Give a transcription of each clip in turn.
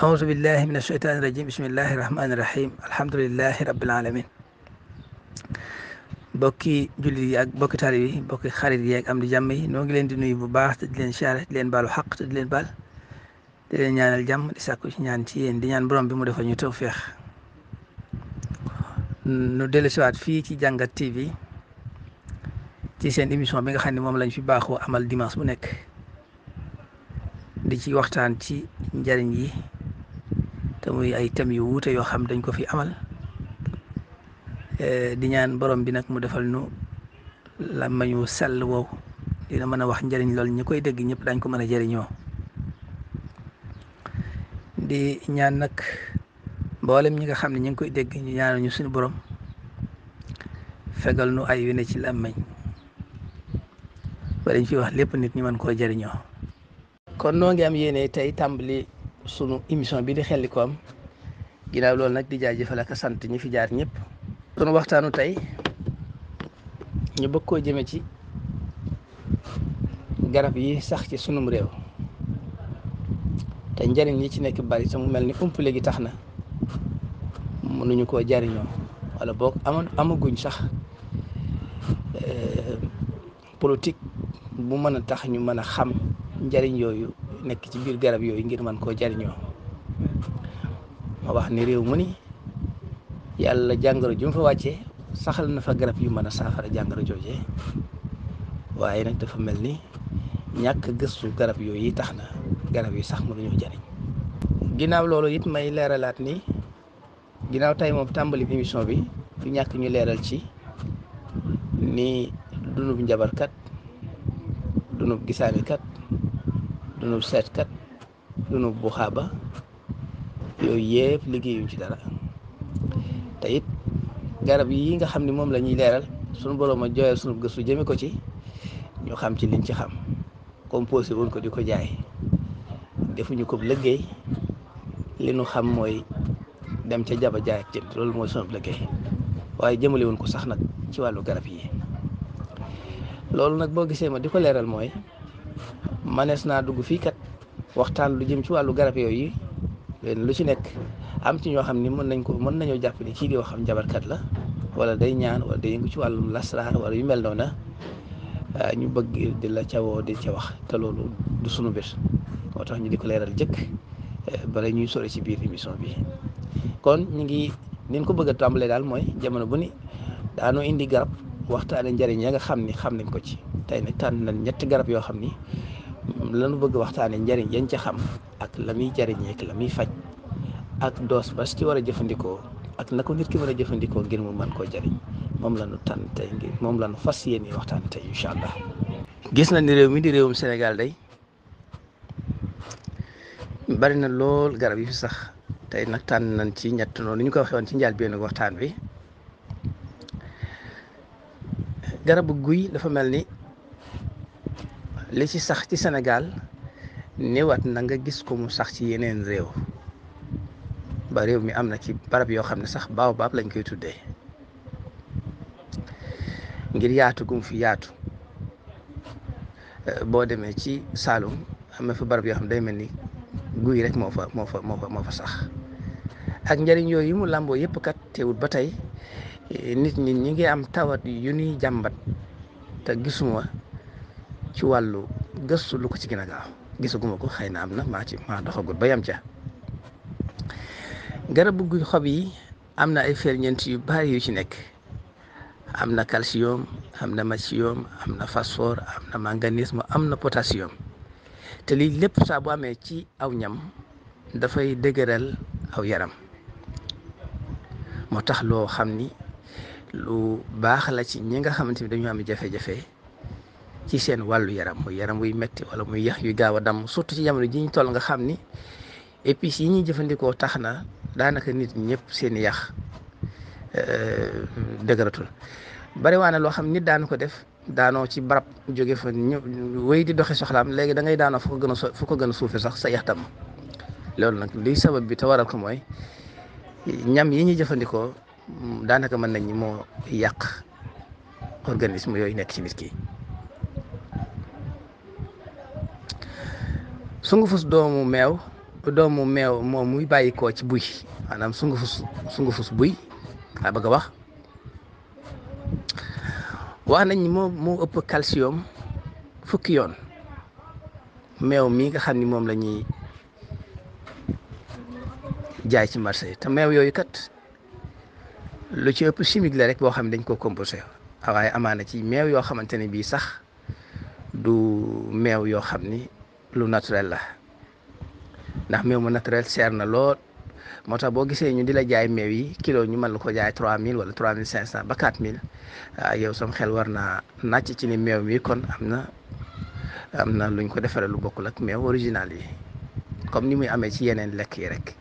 أعوذ بالله من الشيطان الرجيم بسم الله الرحمن الرحيم الحمد لله رب العالمين bokki jullit yi ak bokki taalibe yi bokki xarit yi ak am di jàmm yi noo ngi leen di nuyu bu baax te di leen siyaare di leen baalu xaq te di leen baal di leen ñaanal jàmm di sàkku ci ñaan ci yéen di ñaan borom bi mu defal ñu tawfeex nu dellusiwaat fii ci Jàngat TV ci seen émission bi nga xam ne moom lañ fi baaxoo amal dimanche bu nekk di ci waxtaan ci njariñ yi te muy ay thèmes yu wuute yoo xam dañ ko fi amal di ñaan borom bi nag mu defal nu làmmiñu sell woowu dina mën a wax njëriñ lool ñi koy dégg ñëpp dañ ko mën a jëriñoo di ñaan nag mboolem ñi nga xam ne ñu ngi koy dégg ñu ñaanal ñu suñu borom fegal nu ay wi ne ci làmmiñ ba dañ fi wax lépp nit ñi mën koo jëriñoo. kon noo ngi am yéene tey tàmbali sunu émission bi di Xelcom ginnaaw loolu nag di jaajëfal ak sant ñi fi jaar ñëpp. sunu waxtaanu tey ñu bëgg koo jëme ci garab yi sax ci sunum réew te njëriñ yi ci nekk bari te mu mel ni umpule gi tax na mënuñu koo jariñoo wala boog amaguñ sax politique bu mën a tax ñu mën a xam njëriñ yooyu nekk ci biir garab yooyu ngir mën koo jariñoo. ma wax ni réew mu ni yàlla jàngoro ju mu fa wàccee saxal na fa garab yu mën a saafara jàngoro joojee waaye nag dafa mel ni ñàkk gëstu garab yooyu tax na garab yi sax mënuñoo jariñ. ginnaaw loolu it may leeralaat ni ginnaaw tey moom tàmbali émission bi du ñàkk ñu leeral ci ni dunub njabarkat dunub gisaanikat dunub seetkat dunub buxaaba yooyu yëpp liggéeyuñ ci dara te it garab yi nga xam ni moom la ñuy leeral sunu borom a jooyal sunu gëstu jëme ko ci ñu xam ci liñ ci xam composé woon ko di ko jaay defuñu ko liggéey li nu xam mooy dem ca jaba jaay ak jënd loolu mooy sunu liggéey waaye jëmale woon ko sax nag ci wàllu garab yi. loolu nag boo gisee ma di ko leeral mooy manees naa dugg fii kat waxtaan lu jëm ci wàllu garab yooyu leen lu ci nekk am ci ñoo xam ni mën nañoo jàpp ni kii di wax am jabarkat la wala day ñaan wala day yëngu ci wàllum lasraar wala yu mel noona ñu bëgg di la cawoo di ca wax te loolu du sunu mbir moo tax ñu di ko leeral jëkk bala ñuy sore ci biir émission bi. kon ñu ngi nin ko bëgg a tàmbalee daal mooy jamono bu ni daanoo indi garab waxtaane njëriñ ya nga xam ni xam nañ ko ci. tey nag tànn nañ ñetti garab yoo xam ni lanu bëgg waxtaane njëriñ yañ ca xam ak la muy jëriñee ak la muy faj ak doos bas ci war a jëfandikoo ak na ko nit ki war a jëfandikoo ngir mu mën koo jëriñ moom la ñu tànn tey ngir moom la ñu fas yéene waxtaane tey incha allah. gis na ni réew mi di réewum Sénégal day bari na lool garab yi fi sax tey nag tànn nañ ci ñett noonu ñu ko waxee woon ci njëlbéen waxtaan bi. garabu guy dafa mel ni li ci sax ci Sénégal néewaat na nga gis ko mu sax ci yeneen réew ba réew mi am na ci barab yoo xam ne sax baobab lañ koy tuddee ngir yaatu gum fi yaatu. boo demee ci Saalum am na fa barab yoo xam ne day mel ni guy rek moo fa sax ak njëriñ yooyu mu làmboo yëpp kat teewut ba tey nit ñi ngi am tawat yu ñuy jàmbat te gisuma ci wàllu gëstu lu ko ci gën a gaaw gisaguma ko xëy na am na maa doxagul ba yam ca. garabu guy xob yi am na ay ferñeent yu bari yu ci nekk am na calcium am na magnésium am na phosphore am na manganèse am na potassium te lii lépp saa bu amee ci aw ñam dafay dëgëral aw yaram moo tax loo xam ni lu baax la ci ñi nga xamante ni dañu am jafe-jafe ci seen wàllu yaram muy yaram wuy metti wala muy yax yu gaaw a damm surtout ci jamono ji ñu toll nga xam ni épices yi ñuy jëfandikoo tax na daanaka nit ñëpp seen yax dëgëratul. bari waa na loo xam nit daanu ko def daanoo ci barab jóge fa ñu wéy di doxi soxlaam léegi da ngay daanoo fu ko gën a suufe sax sa yax damm. loolu nag liy sabab bi te waral ko mooy ñam yi ñuy jëfandikoo daanaka mën nañ moo yàq organisme yooyu nekk ci nit ki. sungufus doomu meew doomu meew moom muy bàyyi koo ci buy maanaam sungufus buy laa bëgg a wax nañ ni moo ëpp calcium fukki yoon meew mii nga xam ni moom la ñuy jaay ci marché yi te meew yooyu kat lu ci ëpp chimique la rek boo xam ne dañ ko composé waaye amaana ci meew yoo xamante ne bii sax du meew yoo xam ni lu naturel la ndax meew mu naturel seer na lool moo tax boo gisee ñu di la jaay meew yi kilo ñu mën la ko jaay 3000 wala 3500 ba 4000 yow sam xel war naa nàcc ci ni meew mi kon am na luñ ko defaree lu bokkul ak meew original yi comme ni muy amee ci yeneen lekk yi rek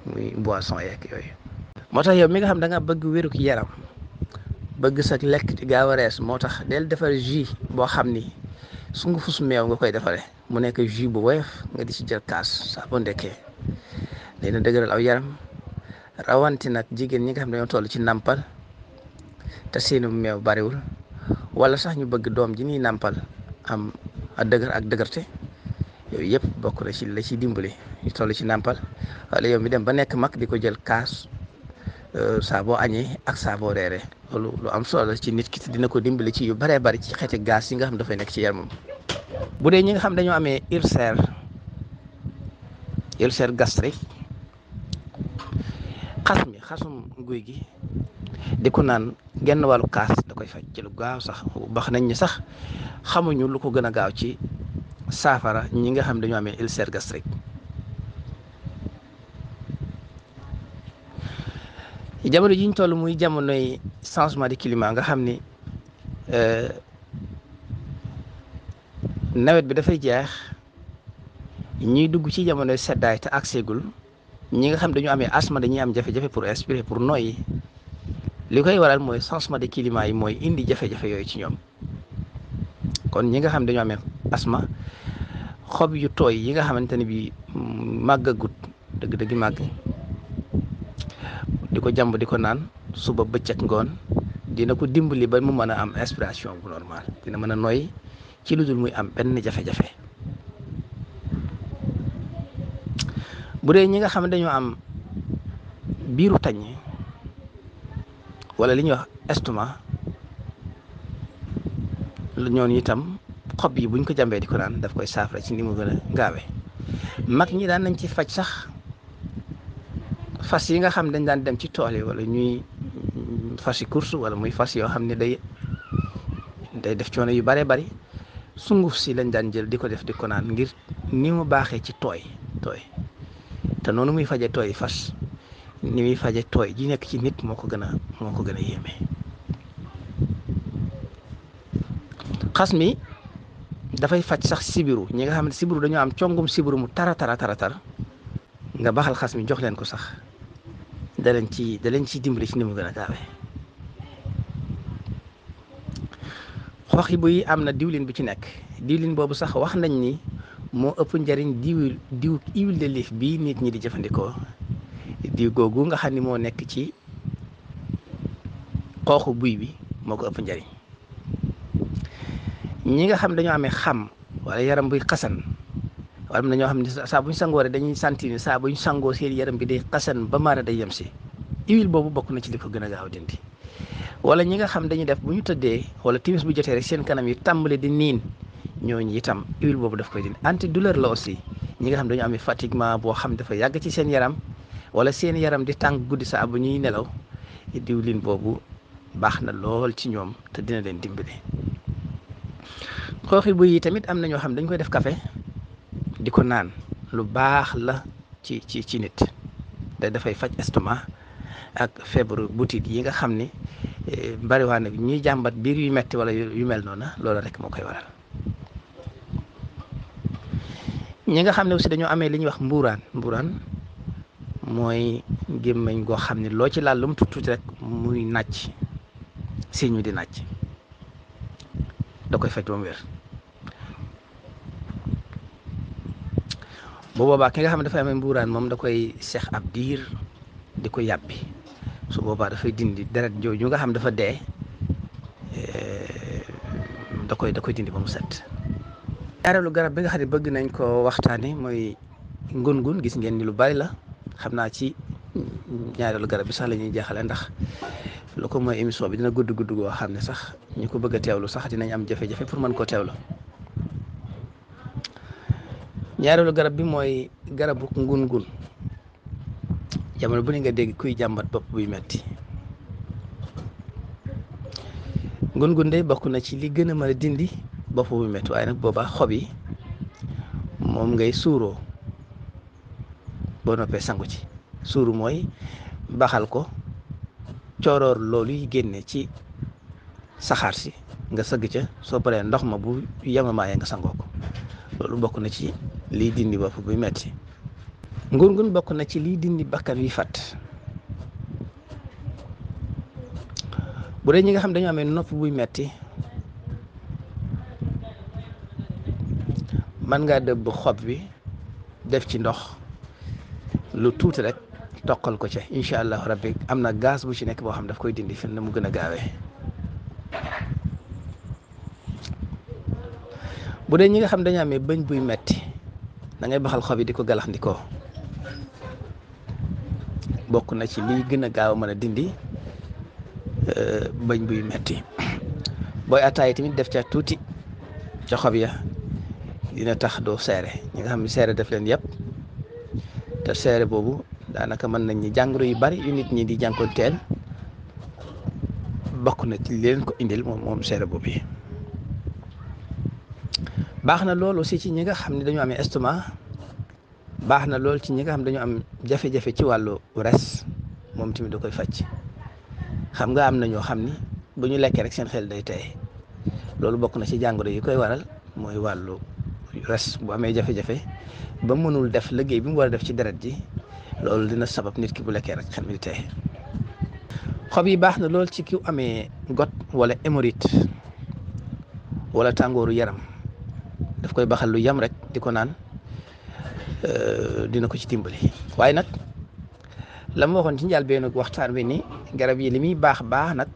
muy boisson yeeg yooyu. moo tax yow mi nga xam da nga bëgg wéruk yaram bëgg sa lekk di gaaw a rees moo tax del defar jus boo xam ni sungufus meew nga koy defaree mu nekk jus bu woyof nga di ci jël kaas saa boo ndekkee dina dëgëral aw yaram rawanti nag jigéen ñi nga xam dañoo toll ci nàmpal te seenu meew bariwul wala sax ñu bëgg doom ji ñuy nàmpal am dëgër ak dëgërte yooyu yëpp bokk na ci la ci dimbali ñu toll ci nàmpal wala yow mi dem ba nekk mag di ko jël kaas saa boo añee ak saa boo reeree loolu lu am solo la ci nit ki dina ko dimbali ci yu baree bari ci xeeti gaz yi nga xam dafay nekk ci yaramam. bu dee ñi nga xam dañoo amee ulcère gastrique xasum guy gi di ko naan genn wàllu kaas da koy faj ci lu gaaw sax bax nañ ni sax xamuñu lu ko gën a gaaw ci saafara ñi nga xam dañoo amee ulcère gastrique. jamono ji ñu toll muy jamonoy changement de climat nga xam ni nawet bi dafay jeex ñuy dugg ci jamonoy seddaay te agseegul ñi nga xam dañu amee asthme dañuy am jafe-jafe pour respirer pour noyyi li koy waral mooy changement de climat yi mooy indi jafe-jafe yooyu ci ñoom kon ñi nga xam dañu amee asthme xob yu tooy yi nga xamante ne bi màggagut dëgg-dëgg màgg di ko jàmb di ko naan suba bëccëg ngoon dina ko dimbali ba mu mën a am respiration bu normal dina mën a noyyi ci lu dul muy am benn jafe-jafe. bu dee ñi nga xam ne dañoo am biiru tañ wala li ñuy wax estomac ñooñu itam xob yi buñ ko jàmbee di ko naan daf koy saafara ci ni mu gën a gaawee. mag ñi daan nañ ci faj sax fas yi nga xam dañ daan dem ci tool yi wala ñuy fas yi course wala muy fas yoo xam ne day def coono yu bare bari sunguf si lañ daan jël di ko def di ko naan ngir ni mu baaxee ci tooy te noonu muy faje tooy fas ni muy faje tooy ji nekk ci nit moo ko gën a yéeme. xas mi dafay faj sax sibiru ñi nga xam ne sibiru dañoo am congum sibiru mu tara nga baxal xas mi jox leen ko sax da leen ci dimbali ci ni mu gën a gaawee. xooxi buy am na diwlin bu ci nekk diwlin boobu sax wax nañ ni moo ëpp njariñ diw huile d'olive bii nit ñi di jëfandikoo diw googu nga xam ni moo nekk ci xooxu buy bi moo ko ëpp njariñ. ñi nga xam dañoo amee xam wala yaram buy xasan wala am na ñoo xam ne saa buñ sangoo rek dañuy sentir ni saa buñ sangoo seen yaram bi day xasan ba maara day yem si huile boobu bokk na ci li ko gën a gaaw dindi. wala ñi nga xam dañuy def bu ñu tëddee wala timis bu jotee rek seen kanam yi tàmbali di niin ñooñu itam huile boobu daf koy dindi antidouleur la aussi ñi nga xam dañu amee fatiguement boo xam dafa yàgg ci seen yaram wala seen yaram di tàng guddi saa bu ñuy nelaw diwlin boobu baax na lool ci ñoom te dina leen dimbali. xooxi buy yi tamit am na ñoo xam dañ koy def café di ko naan lu baax la ci nit dafay faj estomac ak feebaru butit yi nga xam ni bariwaan na ñuy jàmbat biir yu metti wala yu mel noonu loolu rek moo koy waral. ñi nga xam ne aussi dañoo amee li ñuy wax mbuuraan mooy gémmiñ goo xam ne loo ci laal lu mu tuuti rek muy nàcc si ñu di nàcc da koy faj ba mu wér. bu boobaa ki nga xam ne dafay amee mbuuraan moom da koy seex ab diir di ko yàbbi su boobaa dafay dindi deret jooju nga xam dafa dee da koy dindi ba mu set. ñaareelu garab bi nga xam ne bëgg nañ ko waxtaane mooy ngun-ngun gis ngeen ni lu bari la xam naa ci ñaareelu garab bi sax la ñuy jeexale ndax lu ko mooy émission bi dina gudd goo xam ne sax ñu ko bëgg a teewlu sax dinañ am jafe-jafe pour mën koo teewlu. ñaareelu garab bi mooy garabu ngun-ngun jamono bu ne nga dégg kuy jàmbat bopp buy metti ngun-ngun day bokk na ci li gën a mën a dindi bopp buy metti waaye nag boobaa xob yi moom ngay suuroo boo noppee sangu ci suuru mooy baxal ko cooroor loolu yi génne ci saxaar si nga sëgg ca soo paree ndox ma bu yemamaayee nga sangoo ko loolu bokk na ci liy dindi bopp buy metti ngun-ngun bokk na ci liy dindi bakkan wi fat bu dee ñi nga xam dañoo amee nopp buy metti mën ngaa dëbb xob bi def ci ndox lu tuuti rek toqal ko ca incha allahu rabbi am na gaz bu ci nekk boo xam daf koy dindi fi na mu gën a gaawee. bu dee ñi nga xam dañoo amee bëñ buy metti da ngay baxal xob yi di ko galaxndikoo bokk na ci liy gën a gaaw a mën a dindi bëñ buy metti booy attaay tamit def ca tuuti ca xob ya dina tax doo seere ñi nga xam ne seere def leen yëpp te seere boobu daanaka mën nañ ñi jàngoro yu bari yu nit ñi di jànkoonteel bokk na ci leen ko indil moom seere boobu yi baax na lool aussi ci ñi nga xam ne dañoo amee estomac baax na lool ci ñi nga xam dañoo am jafe-jafe ci wàllu res moom tamit da koy faj xam nga am na ñoo xam ni bu ñu lekkee rek seen xel day tey loolu bokk na ci jàngoro yi koy waral mooy wàllu res bu amee jafe-jafe ba mënul def liggéey bi mu war a def ci deret ji loolu dina sabab nit ki bu lekkee rek xel mi di tey xob yi baax na lool ci ki amee got wala hémorroïde wala tàngooru yaram daf koy baxal lu yam rek di ko naan dina ko ci dimbali waaye nag la ma waxoon ci njëlbéenu waxtaan wi ni garab yi li muy baax nag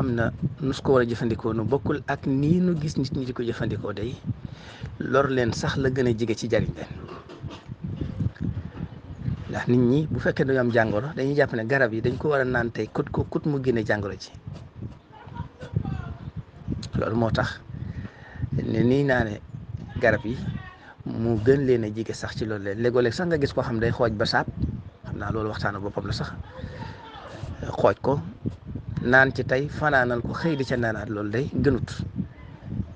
am na nus ko war a jëfandikoo nu bokkul ak nii nu gis nit ñi di ko jëfandikoo day lor leen sax la gën a jege ci jariñ leen ndax nit ñi bu fekkee dañoo am jàngoro dañuy jàpp ne garab yi dañ ko war a naan tey kut mu génne jàngoro ci loolu moo tax ne nii naa ne garab yi mu gën leen a jige sax ci loolu leen léegoo-léeg sax nga gis koo xam day xooj ba saab xam naa loolu waxtaanu boppam la sax xooj ko naan ci tey fanaanal ko xëy di ca naanaat loolu day gënut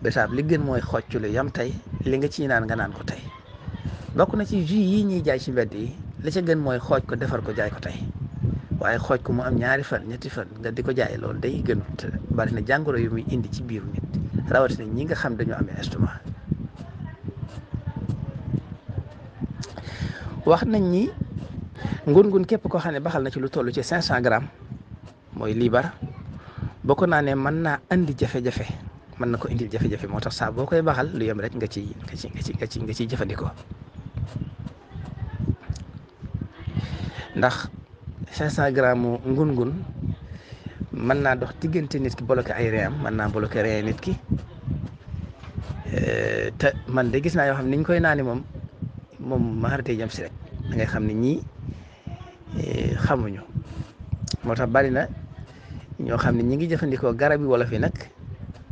ba saab li gën mooy xooj ci lu yam tey li nga ciy naan nga naan ko tey bokk na ci jus yi ñuy jaay ci mbedd yi li ca gën mooy xooj ko defar ko jaay ko tey waaye xooj ko mu am ñaari fan ñetti fan nga di ko jaay loolu day gënut bari na jàngoro yu muy indi ci biiru nit rawatina ñi nga xam dañoo amee estomac wax nañ ni ngun-ngun képp koo xam ne baxal na ci lu toll ci 500 grammes mooy liibar boo ko naanee mën naa andi jafe-jafe mën na ko indil jafe-jafe moo tax saa boo koy baxal lu yem rek nga ciy jëfandikoo ndax 500 grammes ngun-ngun mën naa dox diggante nit ki bloqué ay reyam mën naa bloqué rey nit ki te man de gis naa yoo xam ne ni ñu koy naani moom maarate jëm si rek da ngay xam ne ñii xamuñu moo tax bari na ñoo xam ne ñi ngi jëfandikoo garab yi wolof yi nag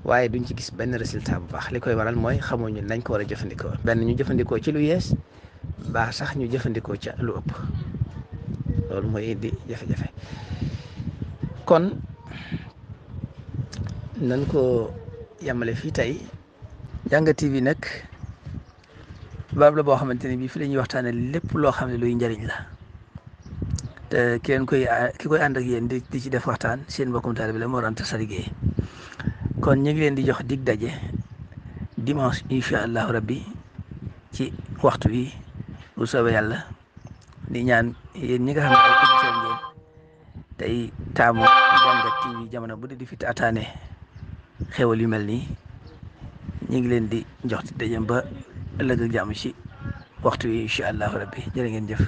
waaye duñ ci gis benn résultat bu baax li koy waral mooy xamuñu nañ ko war a jëfandikoo benn ñu jëfandikoo ci lu yees baa sax ñu jëfandikoo ca lu ëpp loolu mooy indi jafe-jafe kon nañ ko yamale fii tey Ndianga TV nag barab la boo xamante ne bii fi la ñuy waxtaane lépp loo xam ne luy njëriñ la te ki koy ànd ak yéen di ci def waxtaan seen mbokkum taalibe la Mor Anta Sali Gueye kon ñu ngi leen di jox dig daje dimanche incha allahu rabbi ci waxtu wi bu soobee yàlla di ñaan yéen ñi nga xam ne ay auditeurs ngeen tey taamu Ndianga TV jamono bu di fi ataane xewal yu mel nii ñu ngi leen di jox di daje ba ëllëg ak jàmm ci waxtu wi incha allahu rabbi jërë ngeen jëf.